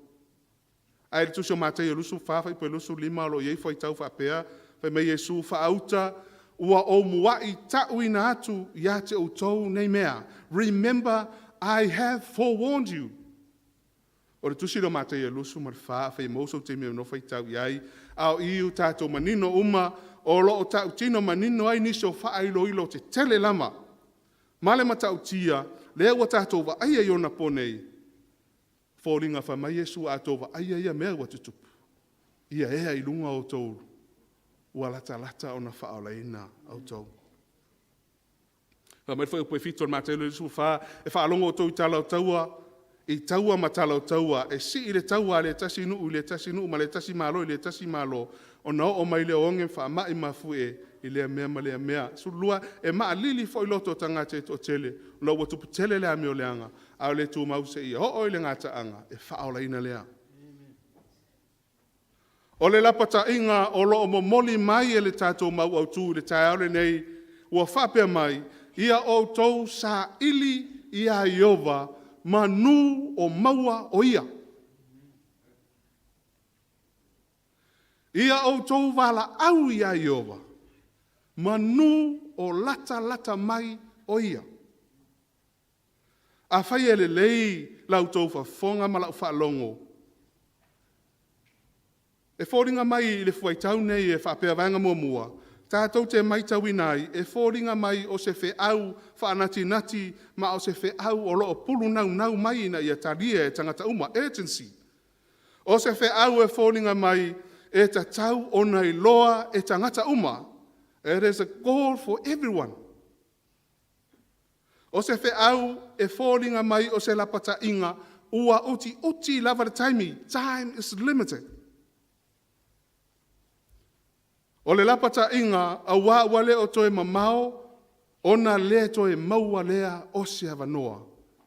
A: Ae i le tusi o Mataio 24 fuaiupu 25 o lo o i ai fuaitau faapea, fai mai Iesu, faauta ua ou muai tauina atu ia te outou nei mea. Remember, I have forewarned you. O le tusi lea o Mataio 24, afai e maua sou taimi e faitau i ai, a o i ua tatou manino uma, o lo o tautino manino ai nisi o faailoilo tetele lava, ma le matautia, lea ua tatou vaaia i ona po nei, foliga fai mai Iesu, a outou vaaia ia mea ua tutupu, ia ea i luga outou, ua latalata ona faaolaina outou. Fai mai le fuaiupu 7 o le Mataio 24, e faalogo outou i tala o taua, i taua ma tala o taua, e sii le taua a le tasi nuu i le tasi nuu ma le tasi Malo i le tasi Malo, ona oo mai lea o oge ma faamai mafuie i lea mea ma lea mea. 12, e maalili foi loto o tagata e toatele, ona ua tupu tele le amio leaga, a o le tumau seia oo i le gataaga, e faaolaina lea. O le lapataiga o lo o momoli mai e le tatou mau autu i le taeao lenei, ua faapea mai, ia outou saili ia Ieova, manu o maua o Ia. Ia outou valaau ia Ieova, manu o latalata mai o Ia. Afai e lelei la outou faafofoga ma lau faalogo, e foliga mai i le fuaitau nei e faapea, vaega muamua, tatou te matauina ai, e foliga mai o se feau faanatinati ma o se feau o lo o pulu naunau mai ina ia talia e tagata uma, urgency. O se feau e foliga mai e tatau ona iloa e tagata uma. It is a call for everyone. O se feau e foliga mai o se lapataiga ua utiuti lava le taimi. Time is limited. O le lapataiga aua ua le o toe mamao ona le toe maua lea o se avanoa.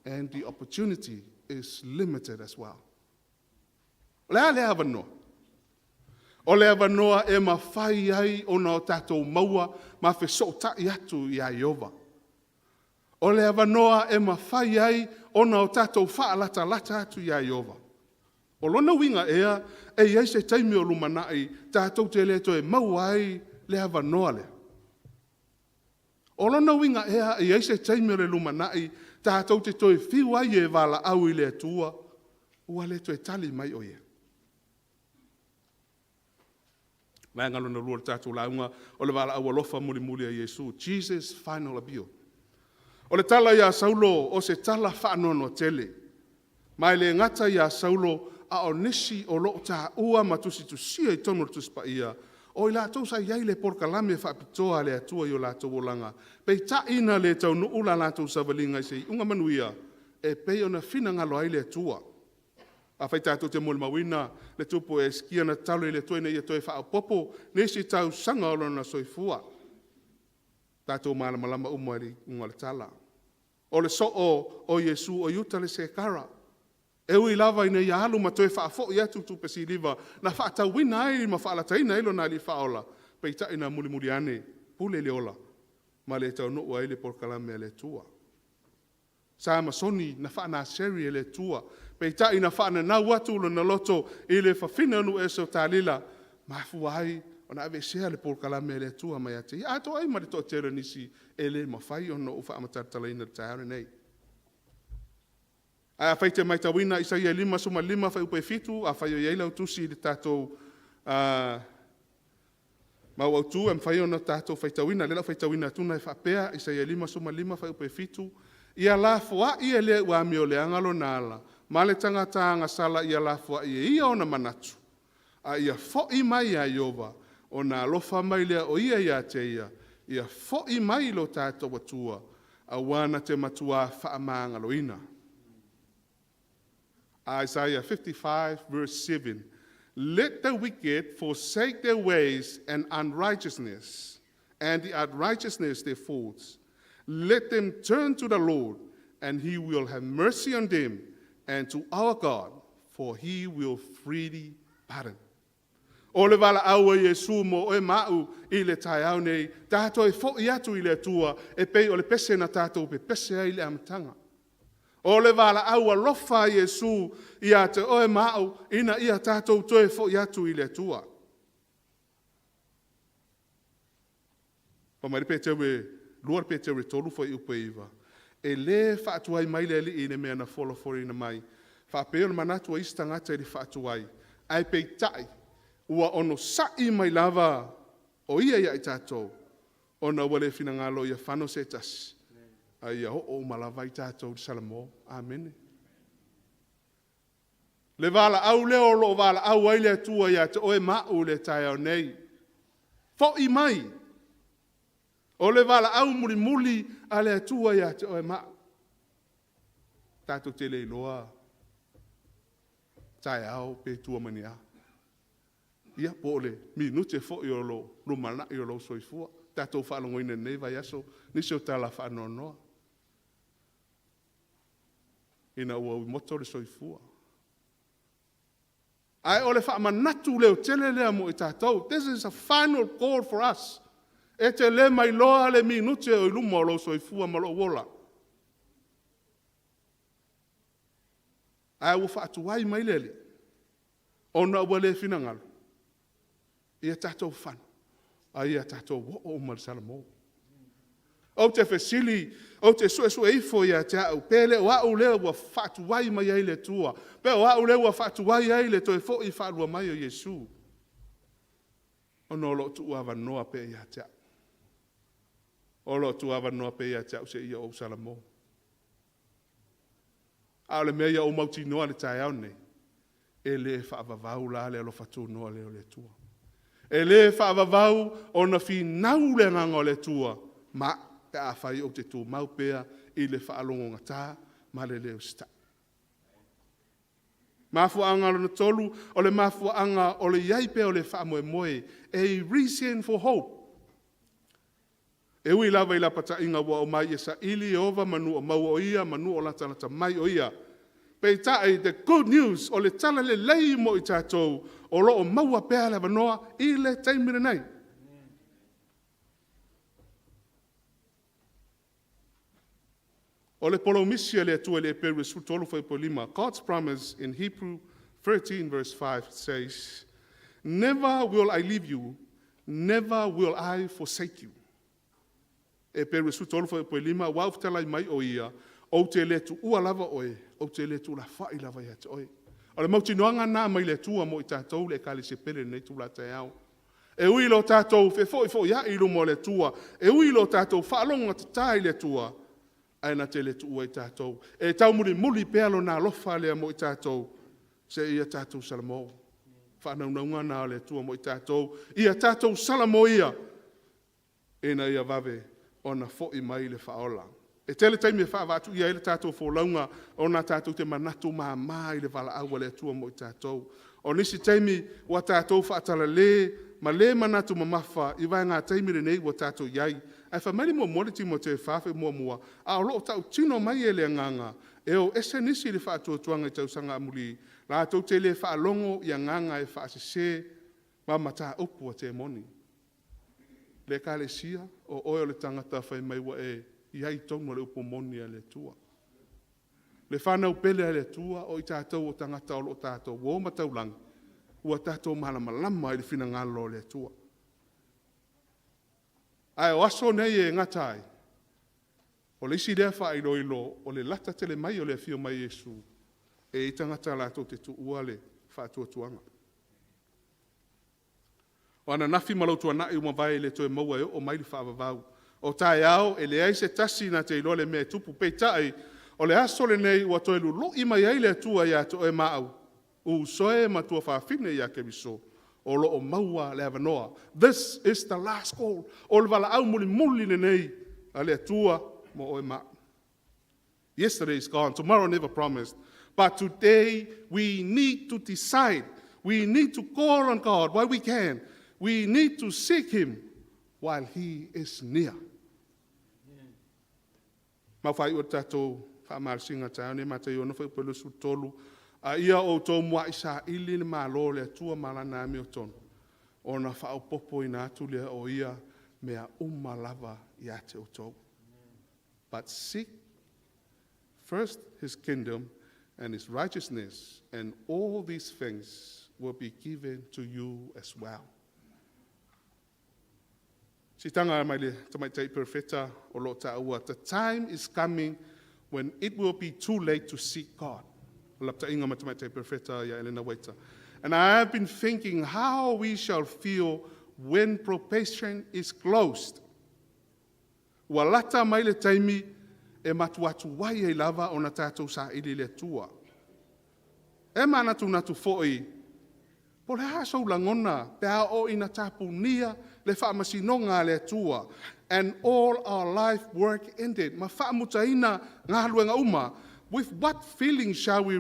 A: And the opportunity is limited as well. O le a lea avanoa? O le avanoa e mafai ai ona o tatou maua ma fesootai atu ia Ieova. O le avanoa e mafai ai ona o tatou faalatalata atu ia Ieova. O lona uiga ea, e i ai se taimi o lumanai tatou te le toe maua ai le avanoa lea? O lona uiga ea, e i ai se taimi o le lumanai tatou te toe fiu ai e valaau i le Atua, ua le toe tali mai o Ia? Vaega lona lua o le tatou lauga, o le valaau alofa mulimuli a Iesu, Jesus final appeal. O le tala ia Saulo, o se tala faanoanoa tele. Ma e le gata ia Saulo, a o nisi o lo o taua ma tusitusia i totonu o le Tusi Paia, o i latou sa i ai le polokalame faapitoa a le Atua i o latou olaga, peitai na le taunuu la latou savaliga i se iuga manuia, e pei ona finagalo ai le Atua. Afai tatou te molimauina le tupu o Hesekia na tatalo i le Atua ina ia toe faaopoopo nisi tausaga o lona soifua. Tatou malamalama uma i le iuga o le tala. O le soo o Iesu o Iuta le Sekara, e ui lava ina ia alu ma toe faafoi atu tupe siliva na faatauina ai ma faalataina ai lona alii faaola, peitai na mulimuli ane, pule le ola, ma le taunuu ai le polokalame a le Atua. Samasoni na faanaseri e le Atua, peitai na faananau atu lona loto i le fafine o le nuu ese o Talila, mafua ai ona aveesea le polokalame a le Atua mai ia te ia. Atoa ai ma le toatele o nisi e le mafai ona ou faamatalatalaina i le taeao lenei. Ae afai e te matauina Isaia 55 fuaiupu e 7, afai o i ai lau tusi i le tatou mau autu, e mafai ona tatou faitauina. O lea o le a ou faitauina atu e faapea, Isaia 55 fuaiupu e 7, Ia lafoa'i e le ua amioleaga lona ala, ma le tagata agasala ia lafoa'i e ia ona manatu, a ia fo'i mai ia Ieova, ona alofa mai lea o ia ia te ia, ia fo'i mai lo tatou Atua, auā na te matuā faamagaloina. Isaiah 55 verse 7. Let the wicked forsake their ways and unrighteousness, and the unrighteousness their faults. Let them turn to the Lord, and he will have mercy on them, and to our God, for he will freely pardon. O le valaau a Iesu mo oe ma a'u i le taeao nei, tatou e fo'i atu i le Atua e pei o le pese na tatou pepese ai i le amataga. O le valaau alofa a Iesu ia te oe ma a'u ina ia tatou toe fo'i atu i le Atua. Fai mai le Peteru e 2 Peteru e 3 fuaiupu e 9, e lē faatuai mai le Alii i le mea na folafolaina mai, faapea o le manatu o isi tagata i le faatuai, ae peitai, ua onosa'i mai lava o Ia ia i tatou, ona ua le finagalo ia fano se tasi, a ia oo uma lava i tatou i le salamo. Amene. Le valaau lea o lo o valaau ai le Atua ia te oe ma a'u i le taeao nei. Fo'i mai. O le valaau mulimuli a le Atua ia te oe ma a'u. Tatou te le iloa taeao pe tua mai ni a. Ia po o le minute foi o lo o lumanai o lou soifua. Tatou faalogoina i lenei vaiaso nisi o tala faanoanoa ina ua uimoto le soifua. Ae o le faamanatu leotele lea mo i tatou. This is a final call for us. E te le mailoa le minute o i luma o lou soifua ma lou ola. Ae ua faatuai mai le Alii, ona ua le finagalo, ia tatou fano, a ia tatou oo uma i le salamo. Ou te fesili, ou te suesue ifo ia te au, pe le o au lea ua faatuai mai ai le Atua, pe o au lea ua faatuai ai le toe foi faalua mai o Iesu, ona o lo o tuuavanoa pea ia te au. O lo o tuuavanoa pea ia te au seia ou salamo. A o le mea ia ou mautinoa i le taeao lenei, e le faavavau la le alofa tunoa lea o le Atua. E le faavavau ona finau le agaga o le Atua ma a'u pe afai ou te tumau pea i le faalogogata ma le le usitai. Mafuaaga lona tolu, o le mafuaaga o le i ai pea o le faamoemoe, a reason for hope. E ui lava i lapataiga ua aumai e saili Ieova manu o maua o ia, manu o latalata mai o ia. Peitai, the good news, o le tala lelei mo i tatou, o lo o maua pea le avanoa i le taimi lenei. O le polomisi a le Atua i le Eperu e 13 fuaiupu 5, God's promise in Hebrew 13 verse 5 says, "Never will I leave you, never will I forsake you." Eperu e 13 fuaiupu 5, aua ua fetalai mai o ia, ou te le tuua lava oe, ou te le tuulafoai lava ia te oe. O le mautinoaga lena mai le Atua mo i tatou le Ekalesia pele i lenei itula taeao. E ui i lo tatou fefoifoiai i luma o le Atua, e ui i lo tatou faalogogatata i le Atua, ae na te le tuua i tatou. E taumulimuli pea lona alofa lea mo i tatou, seia tatou salamo. Faanaunauga na o le Atua mo i tatou, ia tatou salamo ia, ina ia vave ona foi mai le Faaola. E tele taimi e faavaatuia ai le tatou folauga, ona tatou te manatu mama i le valaau a le Atua mo i tatou. O nisi taimi ua tatou faatalale ma le manatu mamafa i vaega taimi lenei ua tatou i ai. Ae fai mai le muamua le Timote 4:1, a o lo o tautino mai e le Agaga, e o ese nisi i le faatuatuaga i tausaga amuli, latou te le faalogo i agaga e faasese ma mataupu a temoni. Le Ekalesia, o oe o le tagata fai mai ua e i ai i totonu o le upu moni a le Atua. Le fanau pele a le Atua, o i tatou o tagata o lo o tatou o ma taulagi, ua tatou malamalama i le finagalo o le Atua. Ae o aso nei e gata ai, o le isi lea faailoilo o le lata tele mai o le afio mai o Iesu, e i ai tagata latou te tuua le faatuatuaga. O ananafi ma lou tuanai ua mavae e le toe maua e oo mai le faavavau. O taeao e leai se tasi na te iloa le mea e tupu peitai, o le aso lenei ua toe lulu'i mai ai le Atua ia te oe ma au, uso e ma tuafafine ia Keriso, o lo o maua le avanoa. This is the last call. O le valaau mulimuli lenei a le Atua mo oe ma au. Yesterday is gone, tomorrow never promised. But today we need to decide. We need to call on God while we can. We need to seek Him while He is near. Mau whai o tātou whaamalasiga taeao nei Mataio 6:23, a ia outou mua'i saili le Malo o le Atua ma lana amiotonu, ona faaopoopoina atu lea o ia mea uma lava ia te outou. But seek first his kingdom and his righteousness, and all these things will be given to you as well. Sitaga mai le tamaitai perofeta o lo o taua, the time is coming when it will be too late to seek God. O lapataiga ma tamaitai perofeta ia Elena Waita. And I have been thinking how we shall feel when probation is closed. Ua lata mai le taimi e matuatuai ai lava ona tatou saili i le Atua. E manatunatu foi, po o le a sou lagona pe a oo ina tapunia le faamasinoga a le Atua, and all our life work ended, ma faamutaina galuega uma. With what feeling shall we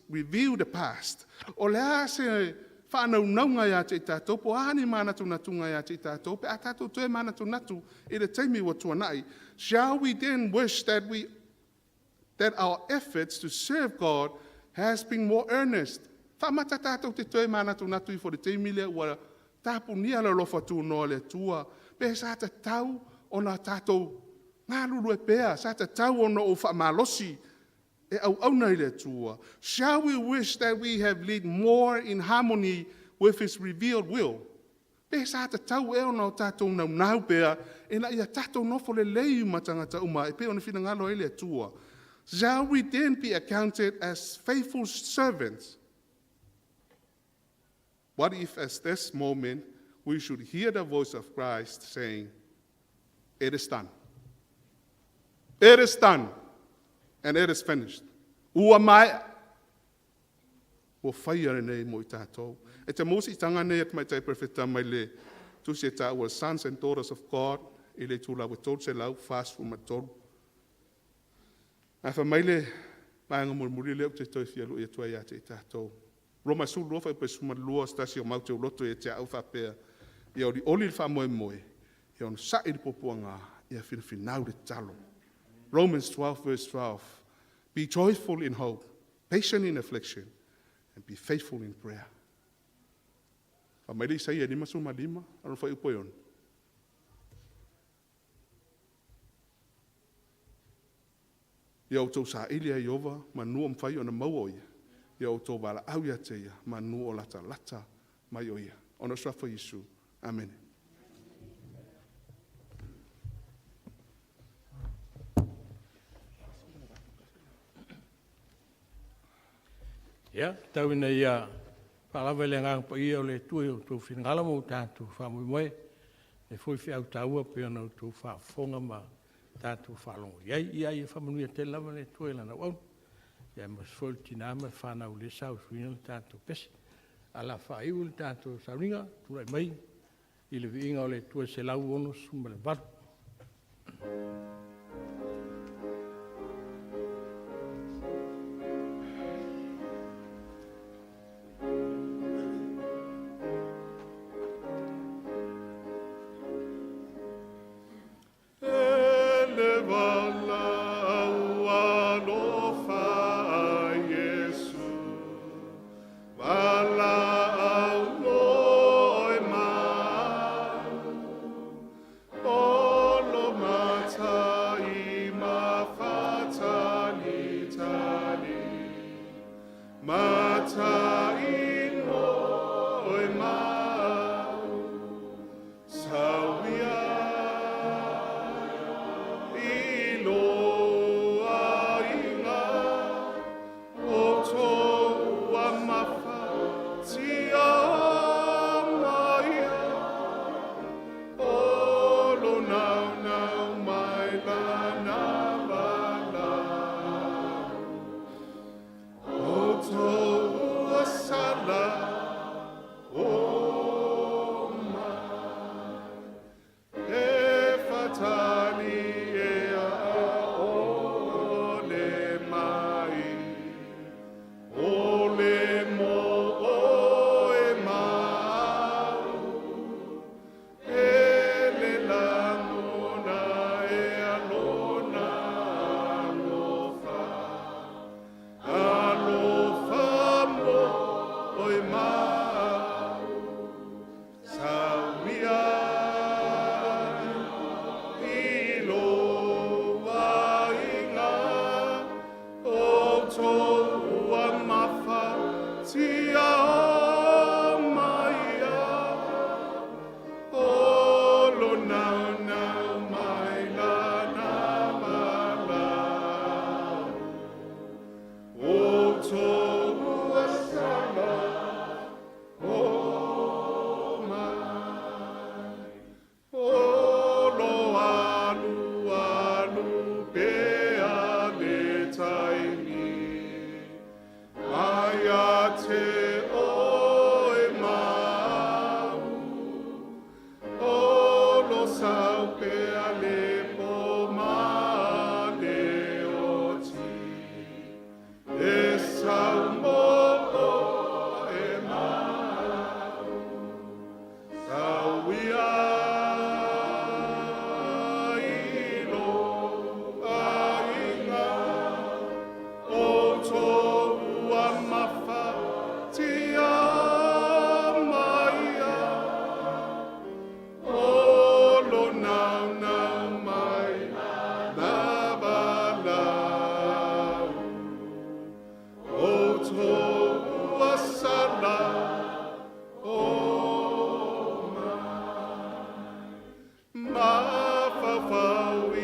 A: review the past? O le a se faanaunauga ia te i tatou, po o a ni manatunatuga ia te i tatou, pe a tatou toe manatunatu i le taimi ua tuanai. Shall we then wish that our efforts to serve God has been more earnest? Faamata tatou te toe manatunatu ifo i le taimi lea ua tapunia le alofa tunoa o le Atua, pe sa tatau ona tatou galulue pea, sa tatau ona ou faamalosi e auauna i le Atua. Shall we wish that we have lived more in harmony with His revealed will? Pe sa tatau ea ona o tatou naunau pea ina ia tatou nofo lelei ma tagata uma e pei ona finagalo ai le Atua. Shall we then be accounted as faithful servants? What if at this moment we should hear the voice of Christ saying, "It is done. It is done, and it is finished." Ua maea. Ua faia lenei mo i tatou. E te maua siitaga nei at tamaitai perofeta mai le tusi e taua Sons and Daughters of God i le itulau e 343. Ae fai mai le vaega mulimuli lea ou te toe fia lui atu ai ia te i tatou. Roma 12 fuaiupu 12, o se tasi o mau teuloto ia te au faapea, ia olioli le faamoemoe, ia onosa'i le puapuaga, ia finafinau le tatalo. Romans 12 verse 12. Be joyful in hope, patient in affliction, and be faithful in prayer. Fai mai le Isaia 55, lona fuaiupu e 6. Ia outou saili ia Ieova, manu o mafai ona maua o ia. Ia outou valaau ia te ia, manu o latalata mai o ia. Ona o le suafa o Iesu. Amene.
C: Ia, tau ina ia faalava i le Agaga Paia o le Atua i o outou finagalo ma o tatou faamoemoe, e foi feau taua pei ona outou faafofoga ma tatou faalogo i ai. Ia, ia faamanuia tele lava le Atua i lana auauna, aemaise foi le tina ma le fanau o lea sa usuina le tatou pese. Ae o le a faaiu le tatou sauniga, tulai mai i le Viiga o le Atua 168.
A: E le valaau alofa a Iesu, valaau mo e mau, o lo matai ma fatalitali, matai mo e mau, sauia i loa inga o toua mafatia maia, o lo naunau. Outou sala o mai O lo alu alu pea le taimi Mai a te oe mau O lo sau pea le po ma le oti E sau mo e mau Sau ia i lo aiga O tō ua mafa tia mai a O lo nau nau mai na balau O tō ua sala o mai Mafafau i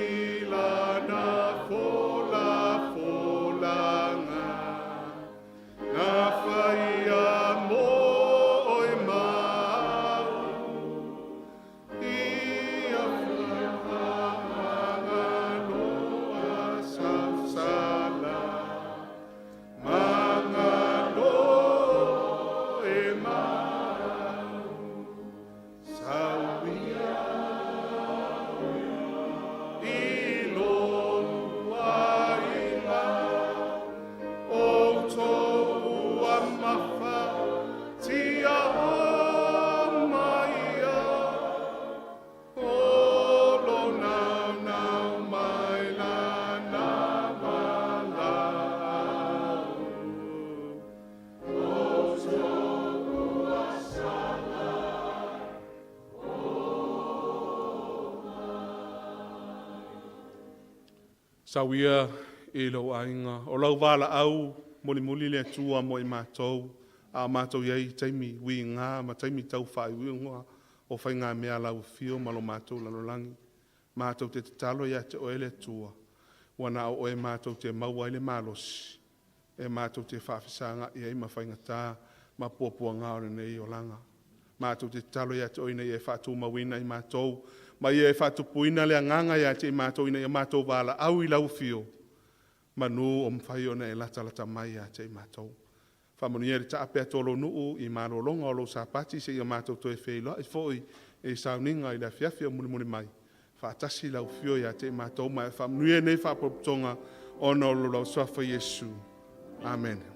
A: lana fola folanga Ngā whaia mō oe mau Ia whakamangaloa sausala Mangalo e mau Sauia i lo aiga O tō ua mafa tia mai a O lo nau nau mai la na malau O tō ua sala Sauia i lou aiga, o lau valaau mulimuli le Atua mo i matou, a o matou i ai i taimi uiga ma taimi tau faaiuiuga o faigamea a lau afio ma lo matou lalolagi. Matou te tatalo ia te oe le Atua, ua na o oe matou te maua ai le malosi, e matou te faafesagai ai ma faigata ma puapuaga o lenei olaga. Matou te tatalo ia te oe ina ia e faatumauina i matou, ma ia e faatupuina le agaga ia te i matou ina ia matou valaau i lau afio, manu o mafai ona e latalata mai ia te i matou. Faamanuia i le taape atu o lou nuu i malologa o lou Sapati seia matou toe feiloai foi i sauniga i le afiafi mulimuli mai, faatasi lau afio ia te i matou ma e faamanuia nei faapotopotoga ona o lo lau suafa Iesu. Amene.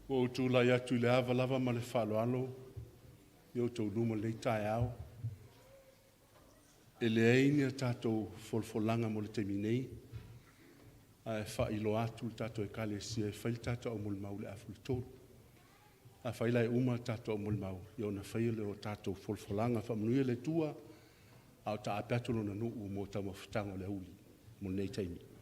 E: Ua ou tulai atu i le ava lava ma le faaaloalo i outou luma i lenei taeao. E leai ni a tatou folafolaga mo le taimi nei, ae faailoa atu le tatou Ekalesia e fai le tatou aumolimau i le 2:30. Afai la e uma le tatou aumolimau, ia ona faia lea o tatou folafolaga. Faamanuia le Atua a o taape atu Lona nuu mo taumafataga o le aoauli mo lenei taimi.